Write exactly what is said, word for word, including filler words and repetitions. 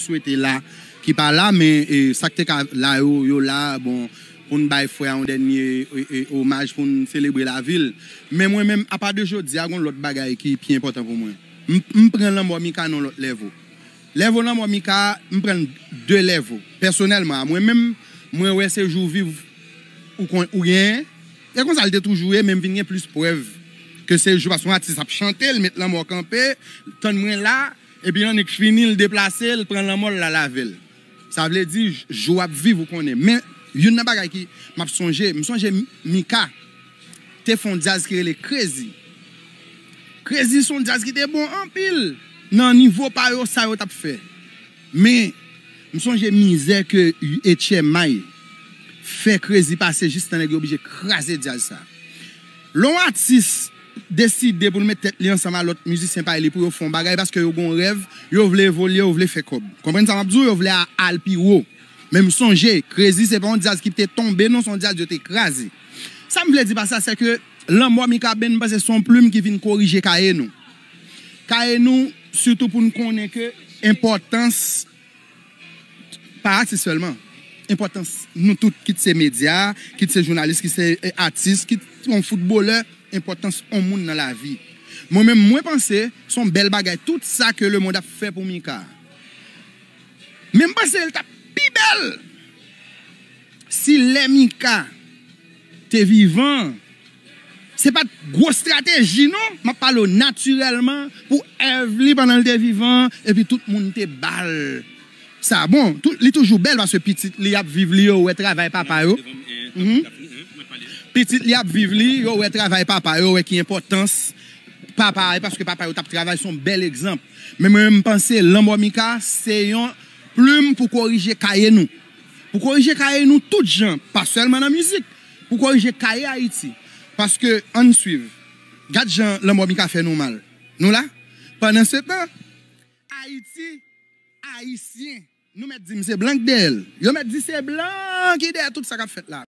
swete la, ki pa la, men e, sa k te ka la yo, yo la, bon, pou n bay frè a yon dènye e, e, omaj, pou n selebre lavi l. Men mwen menm, apa de jodi a, gen lòt bagay ki pi enpòtan pou mwen. M, m pran lanmò Mika nan lòt lèvo. Lèvo lanmò Mika, m pran l de lèvo. Pèsonèlman, a mwen menm, mwen wè se jou viv ou, kon, ou genyen. E konsa l te toujou ye, men m vin gen plis prèv ke se jou, paske yon atis ap chante, l met lanmò kanpe, tann mwen la, epi annik fini, l deplase, l pran lanmò, l al avè l. Sa vle di, jou w ap viv, ou konnen. Men, youn nan bagay ki m ap sonje, m sonje Mika te fè yon djaz ki rele Crazy. Crazy se yon djaz ki te bon anpil nan nivo pa yo, sa yo t ap fè. Men, m sonje mizè ke H M I fè Crazy pase jis tan nèg yo oblije kraze djaz sa. Lè yon atis deside pou l met tèt li ansanm a lòt mizisyen pa li pou yo fè yon bagay paske yo gen yon rèv, yo vle evolye, yo vle fè kòb. Konprann sa m ap di w? Yo vle a, al pi wo. Men m sonje, Crazy se pa yon djaz ki te tonbe, non, se yon djaz yo te kraze. Sa m vle di pa sa, se ke lanmò Mika Band, m panse se yon plim ki vin korije kaye nou. Kaye nou, sitou pou n konnen ke enpòtans, pa atis sèlman, enpòtans nou tout, kit se medya, kit se jounalis, kit se e, atis, kit se yon foutbolè, enpòtans yon moun nan lavi. Mwen menm, mwen panse, se yon bèl bagay, tout sa ke lemonn ap fè pou Mika. Men m panse l t ap pi bèl si lè Mika te vivan, se pa t gwo estrateji non, m ap pale w natirèlman, pou èv li pandan l te vivan, epi tout moun te ba l sa. Bon, tou, li toujou bèl paske pitit li ap viv li yo wè travay papa yo. Mhm. Pitit li ap viv li, yo wè travay papa yo, wè ki enpòtans papa, e paske papa yo t ap travay, se yon bèl egzanp. Men mwen menm, m panse lanmò Mika se yon plim pou korije kaye nou. Pou korije kaye nou tout jan, pa sèlman nan mizik. Pou korije kaye Ayiti. Paske, ann swiv, gad jan lanmò Mika fè nou mal. Nou la? Pandansetan, Ayiti, Ayisyen, nou mèt di m se blan k dèyè l. Yo mèt di se blan ki dèyè tout sa k ap fèt la.